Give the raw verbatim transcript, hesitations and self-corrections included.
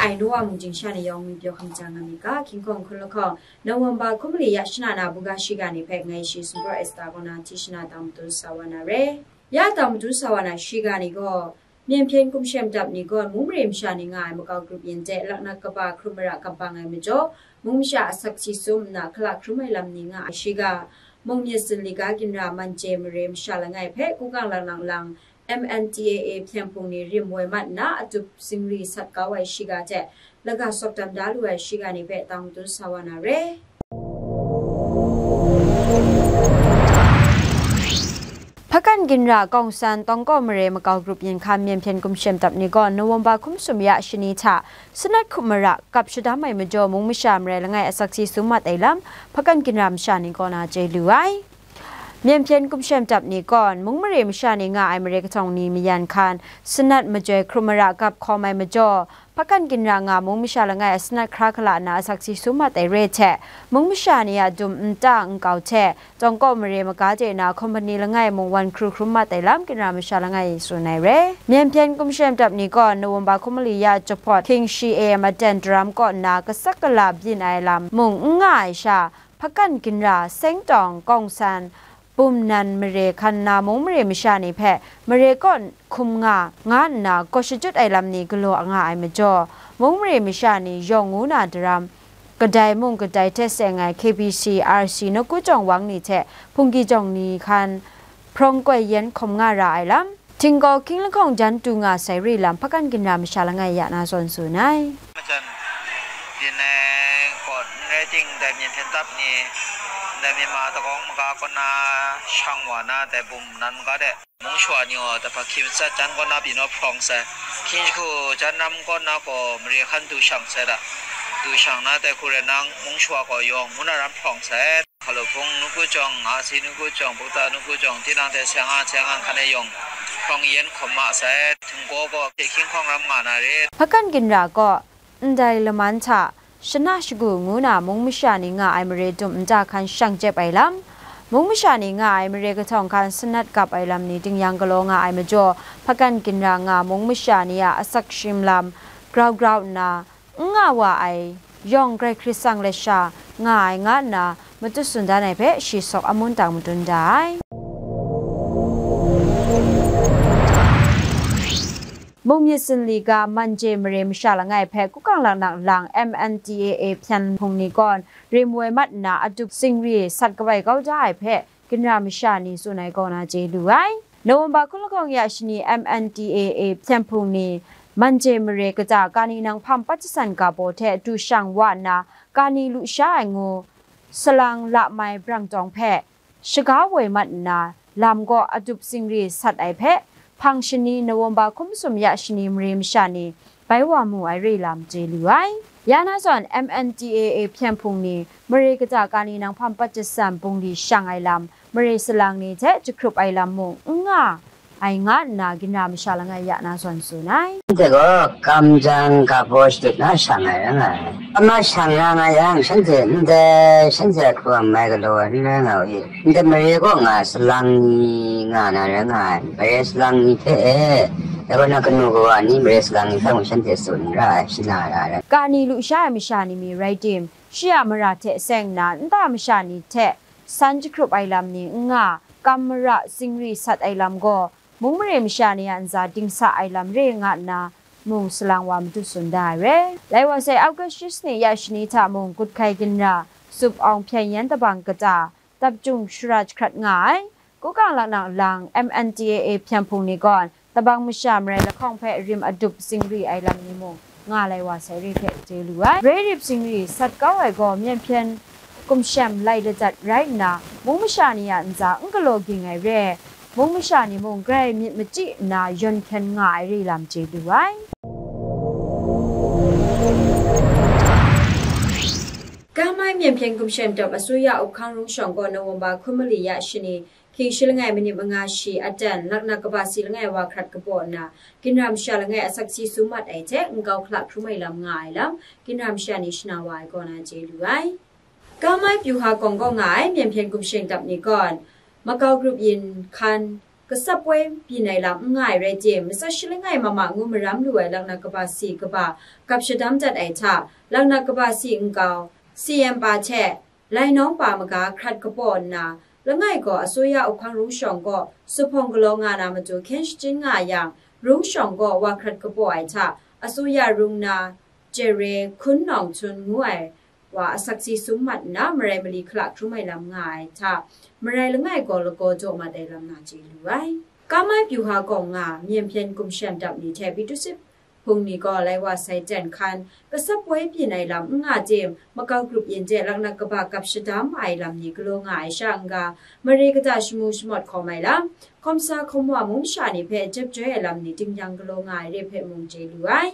Ai Nowa mung jing sha ni yawng ngwi pyaw hkam jang nga myit ga, King Kong hkun lahkawng, November hkun mali ya shana na buga shiga ni hpe ngai shi sumpraw Esther kaw na hti shana tang matun sa wa na re. Ya tang matun sa wa na shiga ni gaw, Myen hpyen kumshem dap ni gaw mung mare masha ni nga ai makau grup yin de laknak kaba hkrum mara kap bang ai majaw, mung masha asak si sum nna hkala hkrum ai lam ni nga ai shiga, mung myit sin li ga ginra man je mare masha langai hpe kungkang lang lang lang M N T A A hpyen hpung ni rim woi mat nna atup singri sat kau ai shiga hte laga sawk dam da lu ai shiga ni hpe tang matun sa wa na re. Hpakan ginra Kawng San Tawng Kaw Mare makau grup yin hkan Myen hpyen kumshem dap ni gaw November hkum sum ya shani hta sanat hkum mara kap shadam ai majaw mung masha marai langai asak si sum mat ai lam hpakan ginra masha ni kaw na chye lu ai. Myen hpyen kumshem dap ni gaw mung mare masha ni nga ai mare kahtawng ni mayan hkan sanat majoi hkrum mara kap hkawm ai majaw, hpakan ginra nga mung masha langai a sanat hkra hkala na asak si sum mat ai re hte, mung masha ni a dum nta nkau hte Tawng Kaw Mare maga de na kompani langai mung wan hkru hkrum mat ai lam ginra masha langai tsun ai re. Myen hpyen kumshem dap ni gaw November hkum mali ya jahpawt hkying shi A M aten daram kaw nna kasak kala byin ai lam mung n nga ai sha, hpakan ginra Seng Tawng Kawng San bum nan mare hkan na mung mare masha ni hpe mare kaw hkum nga, nga nna gaw shajut ai lam ni galaw nga ai majaw, mung mare masha ni yawng ngu na daram, kadai mung kadai hte seng ai K B C, R C, Nawku Jawng wang ni hte Hpunggi Jawng ni hkan hprawng koi yen hkawm nga ra ai lam, Htinggaw hkying lahkawng jan tu nga sai re lam hpakan ginra masha langai ya na zawn tsun ai. Majan, byin ai kaw n rai ting, dai myen hpyen dap ni, dai Myanmar dagawng maga kaw na shang wa na, dai bum nan maga de, mung shawa ni gaw, dai hpa hkying matsat jan kaw na byin wa hprawng sai. Hkying jahku jan ram kaw na gaw, mare hkan du shang sai da. Du shang na, dai hku rai nang, mung shawa gaw yawng ngu na ram hprawng sai. Hkalo hpung Nawku Jawng, R C Nawku Jawng, Bukta Nawku Jawng, tinang hte seng a, seng a hkan e yawng hprawng yen hkawm ma sai, Htinggaw gaw hkying hkawng ram nga na rit. Hpakan ginra gaw, ndai laman hta, shana shagu ngu na mung masha ni nga ai mare dum nta hkan shang jep ai lam, mung masha ni nga ai mare kahtawng hkan sanat kap ai lam ni ting yang galaw nga ai majaw, hpakan ginra nga mung masha ni a asak shim lam grau grau nna, n nga wa ai yawng Karai Hkrit sang let sha nga ai nga nna matut tsun dan ai hpe shi sawk amun tang madun da ai. Mung myit sin li ga man je mare masha langai hpe kukang laknak lang M N T A A hpyen hpung ni gawn rim woi mat nna atup singri sat kawai kau da ai hpe ginra masha ni tsun ai kaw na chye lu ai. November hkun lahkawng ya shani M N T A A hpyen hpung ni man je mare kata kani nang hpam pat jasan ga baw hte du shang wa nna kani lu sha ai ngu salang lamai brang tawng hpe shaga woi mat nna lam gaw atup singri sat ai hpe hpang shani November hkum sum ya shani mare masha ni bai wa mu ai re lam chye lu ai. Ya na zawn M N T A A hpyen hpung ni mare kata kani nang hpam pat jasan bungli shang ai lam, mare salang ni hte jahkrup ai lam mung n nga ai nga nna ginra masha langai ya na zawn tsun ai. Ndai gaw, kam jang ga baw shadut na shang ai rai nga ai. Ama shang na nga yang, shanhte ndai, shanhte a hkrum ai galaw ai n rai nga u i? Ndai mare kaw nga salang ni nga na rai nga ai. Mare salang ni hpe e, dai gaw na kanu kawa ni mare salang ni hpe mung shanhte tsun n ra ai, shana ra ai rai. Kani lu sha ai masha ni mi rai tim, shi a mara hte seng nna nta masha ni hte san jahkrup ai lam ni n nga, kam mara singri sat ai lam gaw, mung mare masha ni a ntsa dingsa ai lam re nga nna, mung salang wa madu tsun da ai re. Lai wa sai August shi sani ya shani hta mung Gut Hkai Ginra, Sup Awng Hpyen Yen Tabang kata, Tap Jung Shara jahkrat nga ai, Kukang Laknak Lang, M N T A A hpyen hpung ni gawn, tabang masha marai lahkawng hpe rim adup singri ai lam ni mung, nga lai wa sai re hte chye lu ai. Roi rip singri sat kau ai gaw, myen hpyen kumshem lai lajat rai nna, mung masha ni a ntsa n galaw ging ai re, mung masha ni mung grai myit machyi nna yawn hkyen nga ai re lam chye lu ai. Kamai myen hpyen kumshem dawp asuya up hkang rung shawng gaw November hkun mali ya shani, hkying shi langai minit manga shi aten, laknak kaba si langai wa hkrat kabaw nna, ginra masha langai asak si sum mat ai hte nkau hkala hkrum ai lam nga ai lam, ginra masha ni shana wa ai kaw na chye lu ai. Kamai pyu ha kawng kaw nga ai myen hpyen kumshem dap ni gawn, makau grup yin hkan gasap poi byin ai lam n nga ai rai tim, matsat shalang ai mama ngu maram lu ai laknak kaba si kaba gap shadam dat ai hta, laknak kaba si nkau, C M pa hte lainawng pa maga hkrat kapaw nna, langai gaw asuya uhpang rung shawng kaw suphawng galaw nga na matu hkyen shachyun nga yang, rung shawng kaw wa hkrat kapaw ai hta, asuya rung na Jere Hkun Nawng Htun ngu ai wa asak si sum mat nna, marai mali hkala hkrum ai lam nga ai hta, marai langai gaw lagaw jaw mat ai lam na chye lu ai. Kamai pyu ha kawng nga, myen hpyen gumshem dap ni hte Pitu Sip hpung ni gaw lai wa sai ten hkan, gasap poi byin ai lam n nga tim, makau grup yin de laknak kaba gap shadam ai lam ni galaw nga ai sha n-ga, mare kata shamu shamawt hkawm ai lam, hkawmsa hkawmwa mung masha ni hpe jep joi ai lam ni ting yang galaw nga ai re hpe mung chye lu ai.